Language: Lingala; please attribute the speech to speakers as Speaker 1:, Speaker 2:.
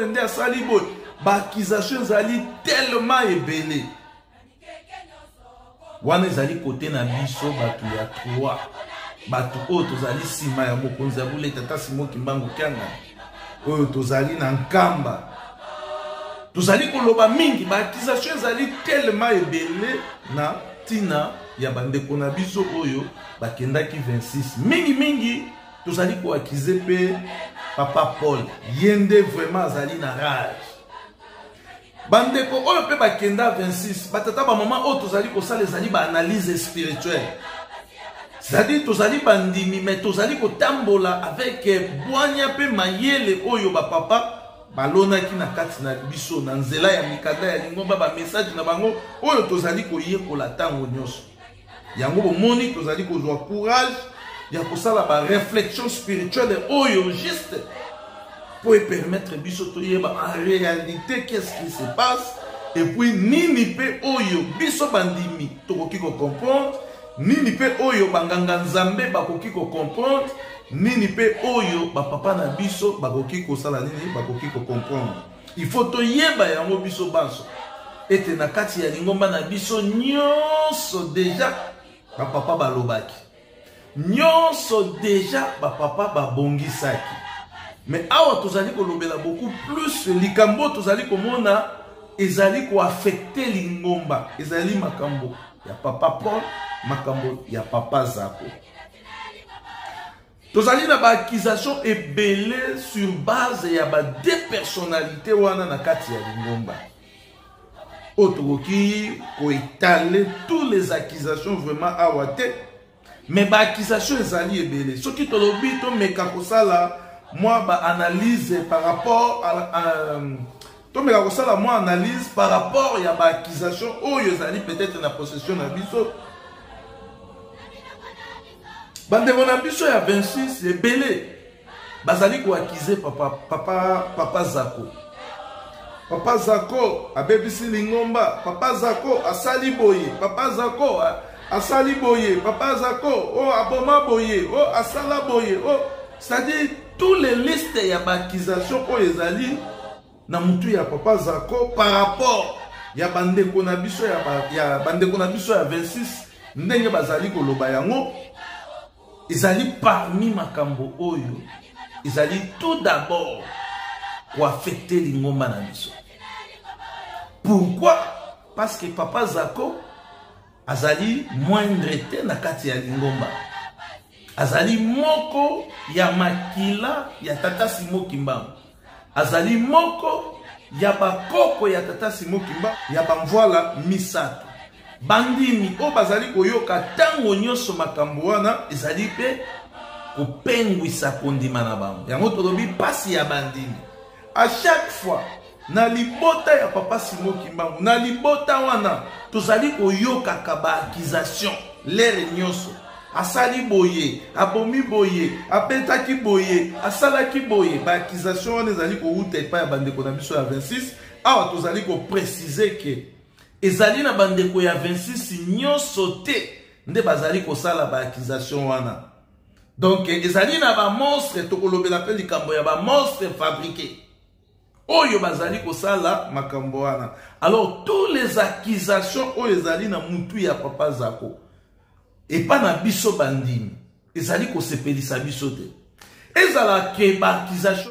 Speaker 1: Nde asali boye. Baaccusation ezali tellement ebele. Wana ezali kote na biso bato ya 3, bato oyo tozali nsima ya mokonzi ya bule tata Simo Kimbangu Kiangani, oyo tozali na Nkamba, tozali koloba mingi. Baaccusation ezali tellement ebele na ntina ya bandeko na biso oyo bakendaki 26. Mingimingi tozali koakize mpe papa Paul, ye nde vraiment azali na rage. Bandeko oyo mpe bakenda 26, batata bamama, oyo tozali kosala ezali baanalyse spirituelle, c'est-à-dire tozali bandimi, mais tozali kotambola avec bwanya mpe mayele oyo bapapa balonaki na kati na biso na nzela ya mikanda ya lingomba, bamessage na bango oyo tozali koyekola ntango nyonso. Yango bomoni tozali kozwa courage ya kosala baréflexion spirituelle oyo juste po epermettre biso toyeba en réalité qu'est-ce qui se passe, et puis nini mpe oyo biso bandimi tokoki kocomprendre, nini mpe oyo banganga Nzambe bakoki kocomprendre, nini mpe oyo bapapa na biso bakoki kosala nini, bakoki kocomprendre. Il faut toyeba yango biso banso ete na kati ya lingomba na biso nyonso deja bapapa balobaki, nyonso deja bapapa babongisaki. Mais awa tozali kolobela beaucoup plus likambo tozali komona ezali koaffecte lingomba, ezali makambo ya papa Paul, makambo ya papa Zako. Tozali na baaccusation ebele sur base ya ba deux personnalité wana na kati ya lingomba, oyo tokoki koétaler tous les accusations vraiment awa te, mais baaccusation ezali ebele. Soki tolobi tomeka kosala mwa baanalyse par rapport à tomeka kosala mwa analyse par rapport ya baaccusation oyo ezali peut-être na possession na biso, bandeko na biso ya 26 ebele bazali koaccuser papa Zako. Papa Zako abebisi lingomba, papa Zako asali boye, papa Zako asali boye, papa Zako o aboma boye, o asala boye, o c'est-à-dire tous les listes ya baaccusation oyo ezali na mutu ya papa Zako par rapport ya bandeko na biso ya bandeko na biso ya 26, ndenge bazali koloba yango, ezali parmi makambo oyo ezali tout d'abord koaffecte lingomba na biso. Pourquoi? Parce que papa Zako azali moindre te na kati ya lingomba, azali moko ya makila ya tata Simo Kimbangu, azali moko ya bakoko ya tata Simo Kimbangu ya bamvwala misato. Bandimi oyo bazali koyoka ntango nyonso makambo wana ezali mpe kopengwisa kondima na bango. Yango tolobi mpasi ya bandimi. À chaque fois na libota ya papa Simo Kimbangu, na libota wana tozali koyokaka baaccusation lere nyonso: asali boye, abomi boye, abetaki boye, asalaki boye. Baaccusation wana ezali kowuta epai ya bandeko na biso ya 26. Awa tozali koprécise ke ezali na bandeko ya 26 nyonso te nde bazali kosala baaccusation wana. Donc ezali na bamonstre, tokolobela mpe likambo ya bamonstre fabriqué oyo bazali kosala makambo wana. Alors tous les accusations oyo ezali na mutu ya papa Zako, epa na biso bandimi ezali kosepelisa biso te. Ezala ke baaccusation